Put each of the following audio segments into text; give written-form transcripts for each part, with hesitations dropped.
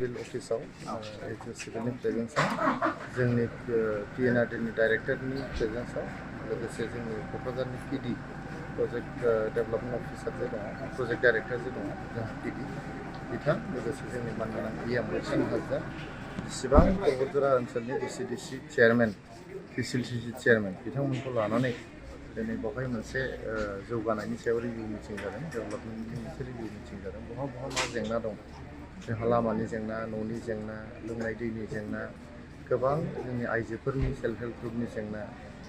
civil अफिसाव SDO सिविलनि प्रेजेन्सआव जोंनि PNRDनि डाइरेक्टरनि प्रेजेन्सआव लोगोसे जोंनि क'क्राझारनि PD प्रजेक्ट डेभेलपमेन्ट अफिसार जे दङ प्रजेक्ट डाइरेक्टर जे दङ जोंहा PD बिथां लोगोसे जोंनि मानगोनां EM हाजरा जेसेबां बरबदजरा ओनसोलनि VCDC चेयारमेन TCLCC चेयारमेन बिथांमोनखौ लानानै दिनै बेवहाय मोनसे जौगानायनि सायाव रिभिउ मिटिं जादों डेभेलपमेन्टनि मोनसे रिभिउ मिटिं जादों बहा मा जेंना दं जोंहा लामानि जेंना न'नि जेंना लोंनाय दैनि जेंना गोबां जोंनि आइजोफोरनि सेल्फ हेल्प ग्रुपनि जेंना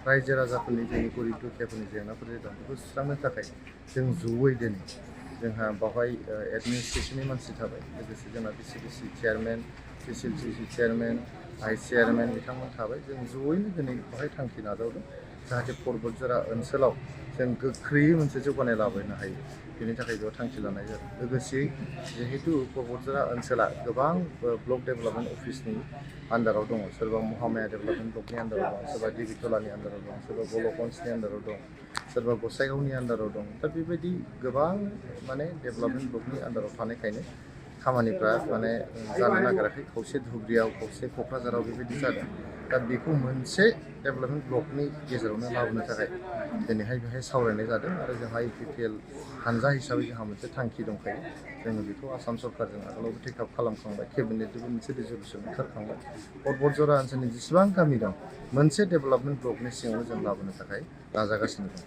रायजो राजाफोरनि जोंनि गरिब दुखियाफोरनि जेंनाफोर दं बेखौ सुस्रांनो थाखाय जों जयै दिनै जोंहा बेवहाय एडमिनिस्ट्रेसननि मानसि थाबाय लोगोसे जोंना VCDC chairman TCLCC chairman vice chairman बिथांमोन थाबाय जों जयैनो दिनै बेवहाय थांखि नाजावदों जाहाथे बरबदजरा ओनसोलाव जों गोख्रैयै मोनसे जौगानाय लाबोनो हायो बेनि थाखाय बेयाव थांखि लानाय जादों लोगोसे जिहेतु बरबदजरा ओनसोला गोबां ब्लक डेभेलपमेन्ट अफिसनि आन्डाराव दङ सोरबा महामाया डेभेलपमेन्ट ब्लकनि आन्डाराव दं सोरबा दिबितलानि आन्डाराव दं सोरबा गलकन्सनि आन्डाराव दं सोरबा गसाइगावनि आन्डाराव दं दा बेबायदि गोबां माने डेभेलपमेन्ट ब्लकनि आन्डाराव थानायखायनो खामानिफ्रा माने जानो नागिराखै खावसे धुबुरियाव खावसे क'क्राझाराव बेबायदि जादों दा बेखौ मोनसे डेभेलपमेन्ट ब्लकनि गेजेरावनो लाबोनो थाखाय दिनैहाय बेहाय सावरायनाय जादों आरो जोंहा UPPL हानजा हिसाबै जोंहा मोनसे थांखि दंखायो जोङो बेखौ आसाम सरकारजों आगोलावबो टेकआप खालामखांबाय केबिनेटजोंबो मोनसे रिजल्युसन ओंखारखांबाय बरबदजरा ओनसोलनि जेसेबां गामि दं मोनसे डेभेलपमेन्ट ब्लकनि सिङावनो जों लाबोनो थाखाय नाजागासिनो दं